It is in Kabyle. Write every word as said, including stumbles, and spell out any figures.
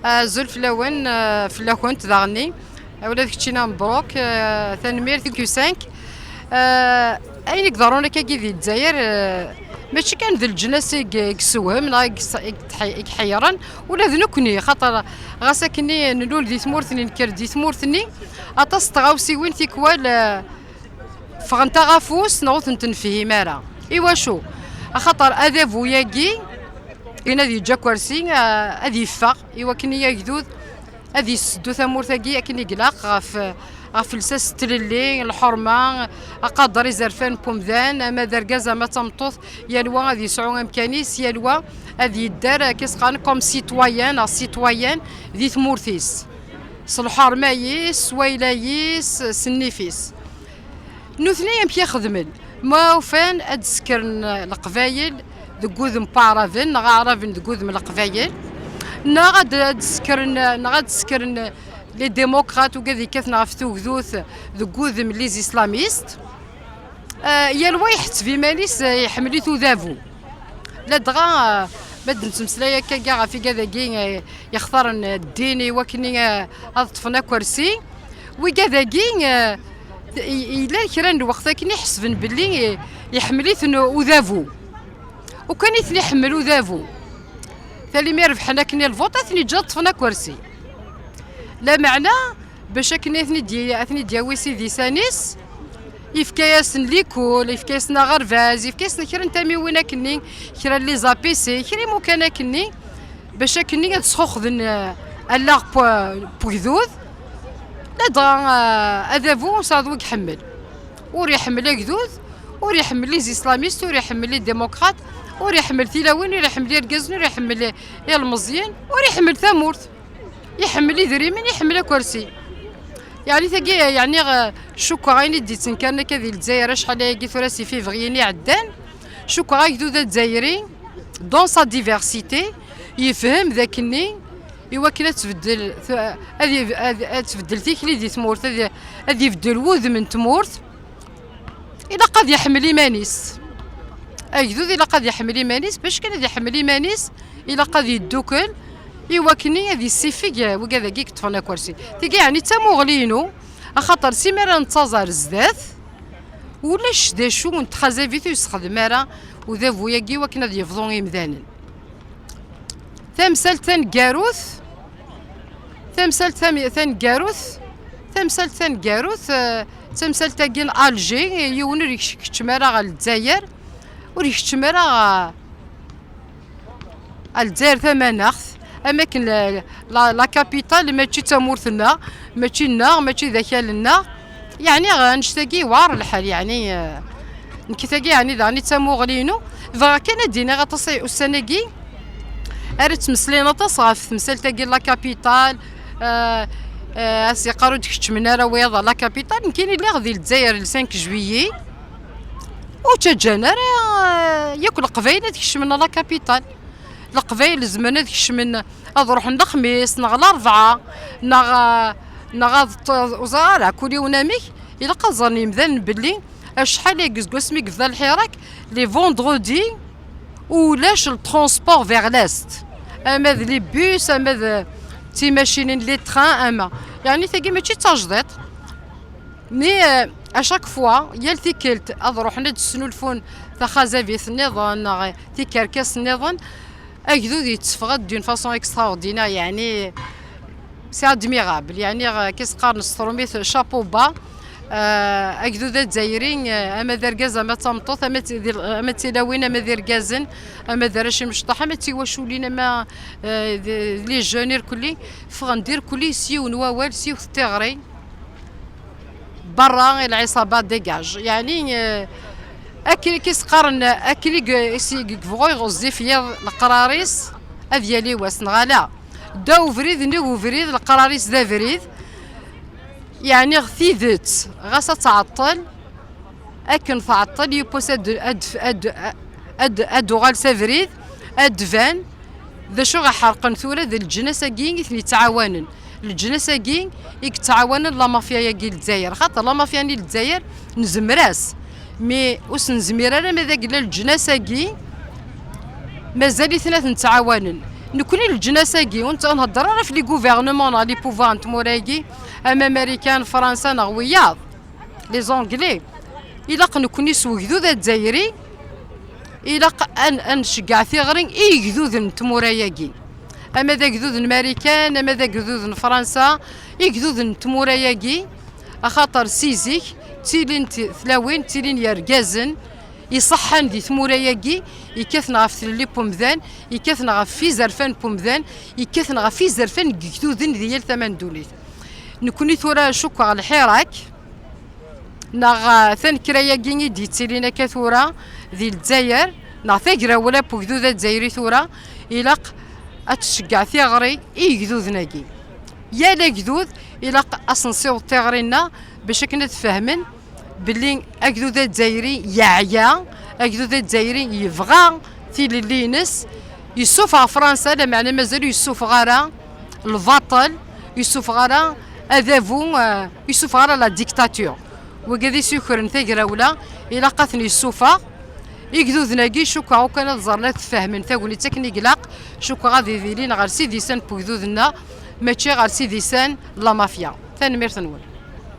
Azul fell-awen, eh, fell-akent daɣenni. Ula d keččina mebruk, eh, tanemmirt i Q cinq. Eh, ayen i iḍerrun akkagi di Lezzayer, eh, mačči kan d leǧnas i g-, i yessewhem neɣ i gess-, i gtḥ-, i iḥeyyren, ula d nekkni, xaṭer ɣas akkenni nlul di tmurt-nni, nekker di tmurt-nni, aṭas n tɣawsiwin tikwal, eh, ffɣent-aɣ afus neɣ ur tent-nefhim ara. Iwacu? Axaṭer adabu-agi, ayen ad yeǧǧ akersi, eh, ad yeffeɣ, i wakken i agdud ad yesseddu tamurt-agi akken i ilaq ɣef, ɣef lsas n tlelli, lḥurma, aqader izerfan n umdan, ama d argaz ama d tameṭṭut, yal wa ad yesɛu amkan-is, yal wa ad yedder, akka i s-qqaren, comme citoyen neɣ citoyenne di tmurt-is, s lḥurma-is, s wayla-is, s nnif-is. Nutni amek i xedmen? Ma ufan ad d-sekren Leqbayel deg wudem n Waɛraben, neɣ Aɛraben deg wudem n Leqbayel, neɣ ad, ad d-sekren, neɣ ad d-sekren les démocrates, ugad yekkaten ɣef tugdut, deg wudem n les islamistes. Eh, yal wa iḥetteb iman-is, eh, iḥemmel-it udabu. Ladɣa, eh, ma d-nettmeslay akkagi ɣef igad-agi, eh, yextaren, eh, ddin i wakken, eh, ad ṭṭfen akersi, wigad-agi, eh, i-, yella kra n lweqt akken i ḥesben belli, eh, iḥemmel-iten udabu. Ukan i ten-iḥemmel udabu, tali mi rebḥen akken i lvuṭ, ad ten-iǧǧa ad ṭṭfen akersi. Lameɛna, bac akken ad ten-id-, ad ten-id-yawi s idisan-is, yefka-yasen likul, yefka-yasen aɣerbaz, yefka-yasen kra n tamiwin akkenni, kra n les A P C, kra imukan akkenni, bac akkenni ad sxuxden, eh, allaɣ n ugdud. Ladɣa, eh, adabu ur nesɛi win iḥemmel. Ur iḥemmel agdud, ur iḥemmel les islamistes, ur iḥemmel les démocrates, ur iḥemmel tilawin, ur iḥemmel irgazen, ur iḥemmel ilmeẓyen, ur iḥemmel tamurt. Iḥemmel idrimen, iḥemmel akersi. Yeɛni tagi, yeɛni, eh, cukkeɣ ayen i d-yettenkaren akka di Lezzayer acḥal ayagi tura si février-nni iɛeddan, cukkeɣ agdud azzayri, dans sa diversité, yefhem d akkenni, i wakken ad tbeddel, t-, ad yeb-, ad, ad tbeddel tikli di tmurt, ad, ad ibeddel wudem n tmurt, ilaq ad iḥemmel iman-is. Agdud ilaq ad iḥemmel iman-is, bac kan ad iḥemmel iman-is, ilaq ad yeddukel, i wakken ad yessifeg, eh, wigad-agi i yeṭṭfen akersi. Tigi, yeɛni, d tamuɣli-inu, axaṭer si mi ara nettaẓ ar zdat, ulac d acu n txazabit ur yessexdem ara udabu-agi i wakken ad yebḍu i yimdanen. Tamsalt taneggarut, tamsalt tam-, taneggarut, tamsalt taneggarut, eh, d tamsalt-agi n Alger, yiwen ur ikec-, ikeččem ara ɣer Lezzayer, ur ikeččem ara ɣer, ɣer Lezzayer tamanaɣt, am akken la, la, la capitale mačči d tamurt-nneɣ, mačči nneɣ, mačči d akal-nneɣ. Yeɛni, eh, annect-agi yewɛer lḥal, yeɛni, eh, nekk tagi, yeɛni, daɣen i d tamuɣli-inu. Bɣiɣ kan ad d-iniɣ aṭas ay ussan-agi ara ttmeslayen aṭas ɣef temsalt-agi n la capitale, eh, eh, as yeqqar ur d-keččmen ara wiyaḍ ɣer la capitale. Nekkini lliɣ di Lezzayer le cinq juillet, ur ttaǧǧan ara, eh, yakk Leqbayel ad kecmen la capitale. Leqbayel zemren ad kecmen, ad ruḥen d axmis, neɣ larebɛa, neɣ, neɣ ad ṭ-, ur ẓriɣ ara, kul yiwen amek, ilaq ad ẓren yimdanen belli acḥal agi seg wasmi yebda lḥirak, les vendredis, ulac le transport vers l'est. Ama d les bus, ama d timacinin, les trains, ama. Yeɛni tagi mačči d tajdiṭ. Mais, euh, à chaque fois, yal tikkelt ad ruḥen ad d-snulfun taxazabit nniḍen neɣ tikerkas nniḍen, agdud yetteffeɣ-d d'une façon extraordinaire, yeɛni c'est admirable, yeɛni, euh, qu'est-ce qqaren s trumit, chapeau bas. Euh, agdud azzayri, euh, ama d argaz ama d tameṭṭut, ama d, ama d tilawin ama d irgazen, ama d arrac imecṭaḥ, ama d tiwaculin, ama, euh, d, d les jeunes irkelli, ffɣen-d irkelli s yiwen wawal, s yiwet tiɣri. Berra i lɛiṣaba dégage. Yeɛni, eh, akken i s-qqaren, akken i g-, i s-, i yebɣu i ɣezzif yiḍ leqrar-is, ad yali wass, neɣ ala? Ddaw ubrid, nnig ubrid, leqrar-is d abrid. Yeɛni tidet, ɣas ad tɛeṭṭel, akken tɛeṭṭel, yiwwas ad, ad, ad, ad, ad d-tuɣal s abrid, ad d-tban. D acu i ɣ-iḥerqen tura d leǧnas-agi i ten-yettɛawanen. Leǧnas-agi i yettɛawanen la mafia-agi n Lezzayer. Xaṭer la mafia-nni n Lezzayer nezmer-as. Mi ur s-nezmir ara ma d agella leǧnas-agi, mazal-iten ad ten-ttɛawanen. Nekkni leǧnas-agi, ur nehder ara ɣef les gouvernements neɣ les pouvoirs n tmura-agi, ama Marikan, Fransa neɣ wiyaḍ, les Anglais. Ilaq nekkni s wegdud azzayri, ilaq ad, ad nceggeɛ tiɣri i yegduden n tmura-agi. Ama d agdud n Marikan, ama d agdud n Fransa, igduden n tmura-agi, axaṭer si zik, ttilin t-, tlawin, ttilin yergazen, iṣeḥḥan di tmura-agi, yekkaten ɣef tlelli n wemdan, yekkaten ɣef izerfan n wemdan, yekkaten ɣef izerfan n yegduden di yal tama n ddunit. Nekkni tura cukkeɣ lḥirak, neɣ, eh, tanekra-agi i d-yettilin akka tura di Lezzayer, neɣ tagrawla n wegdud azzayri tura, ilaq ad tceggeɛ tiɣri i yegduden-agi. Yal agdud ilaq ad s-nsiweḍ tiɣri-nneɣ bac akken ad fehmen belli agdud azzayri yeɛya, agdud azzayri yebɣa tilelli-ines, yessufeɣ Fransa, lameɛna mazal ur yessufeɣ ara lbaṭel, ur yessufeɣ ara adabu, eh, ur yessufeɣ ara la dictature. Wigi ad isukren tagrawla, ilaq ad ten-yessufeɣ. Igduden-agi, cukkeɣ ukan ad ẓren, ad fehmen tagnit akken i ilaq, cukkeɣ ad idilin ɣer sidisan n wegdud-nneɣ, mačči ɣer sidisan n la mafia. Tanemmirt-nwen.